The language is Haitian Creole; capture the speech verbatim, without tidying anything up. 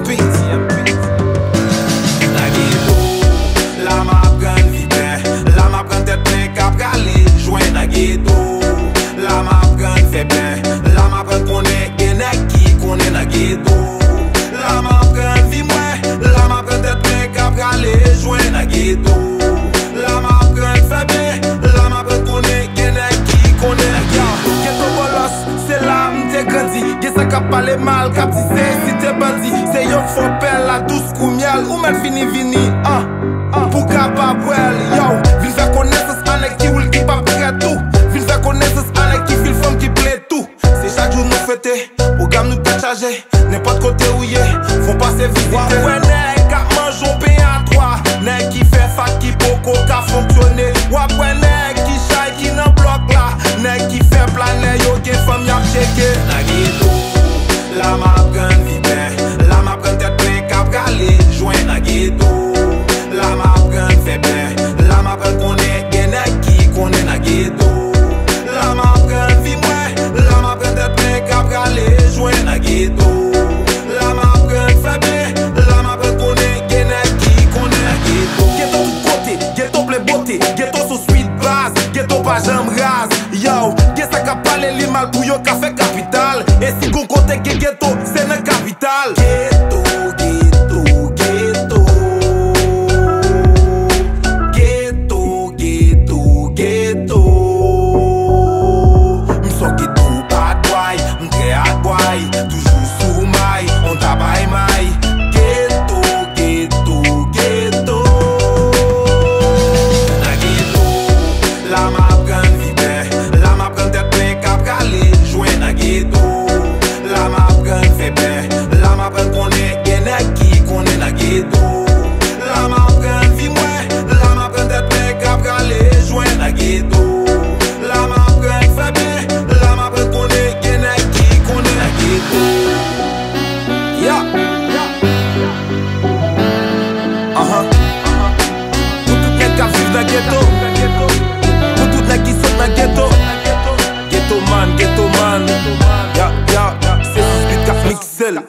Piti M P. Nan geto, la m ap grann vi byen, la m ap grann tèt plen k ap rale jwen nan geto. La m ap grann fè byen, la m ap grann konnen gen nèg ki konnen nan geto. La m ap grann vi mwen, la m ap grann tèt plen k ap rale jwen nan geto. La m ap grann fè byen, la m ap grann konnen gen nèg ki konnen nan geto. Geto bòlòs, se la m te grandi. Gen sa k ap pale mal, k ap di se site bandi. Se yo k fè w pè la dous kou myèl. Ou mèt vini, vini, an, an, pou w kapab wè l. Yo, vin fè konesans a nèg ki woul ki p ap regrèt ou. Vin fè konesans a nèg ki fil fanm ki plen tou. Se chak jou nou fete, pwogram nou tèt chaje. Nenpòt kote ou ye, fon pase vizite. W ap wè nèg k ap manje yon pen a twa. Nèg ki fè fak ki poko ka fonksyone. W ap wè nèg ki chay ki nan blòk la. Nèg ki fè planè yo gen fanm y ap tcheke. Nan geto, la m ap grann vi byen, la m ap grann tèt plen k ap rale jwen nan geto. La m ap grann fè byen, la m ap grann konnen gen nèg ki konnen nan geto. La m ap grann vi mwen, la m ap grann tèt plen k ap rale jwen nan geto. La m ap grann fè byen, la m ap grann konnen gen nèg ki konnen nan geto. Geto tout kote, geto plen bote, geto sou swit baz, geto pa janm raz. Yo, gen sa k ap pale li mal pou yo ka fè kapital. E si gon kote gen geto, se nan kapital. Geto, geto, geto. Geto, geto, geto. M sòke tou bad bway, m trè ak bway, toujou sou may, on ta bay may. Geto, geto, geto. Nan geto, la m ap grann vi byen, la m ap grann tèt plen k ap rale jwen nan geto. La m ap grann fè byen, la m ap grann konnen gen nèg ki konnen nan geto. La m ap grann vi mwen, la m ap grann tèt plen k ap rale jwen nan geto. La m ap grann fè byen, la m ap grann konnen gen nèg ki konnen nan geto. Ya. Ahan. Pou tout nèg k ap viv nan geto. Pou tout nèg ki sot nan geto. Geto man, geto man. Ya, ya, se sou beat k ap mikse l.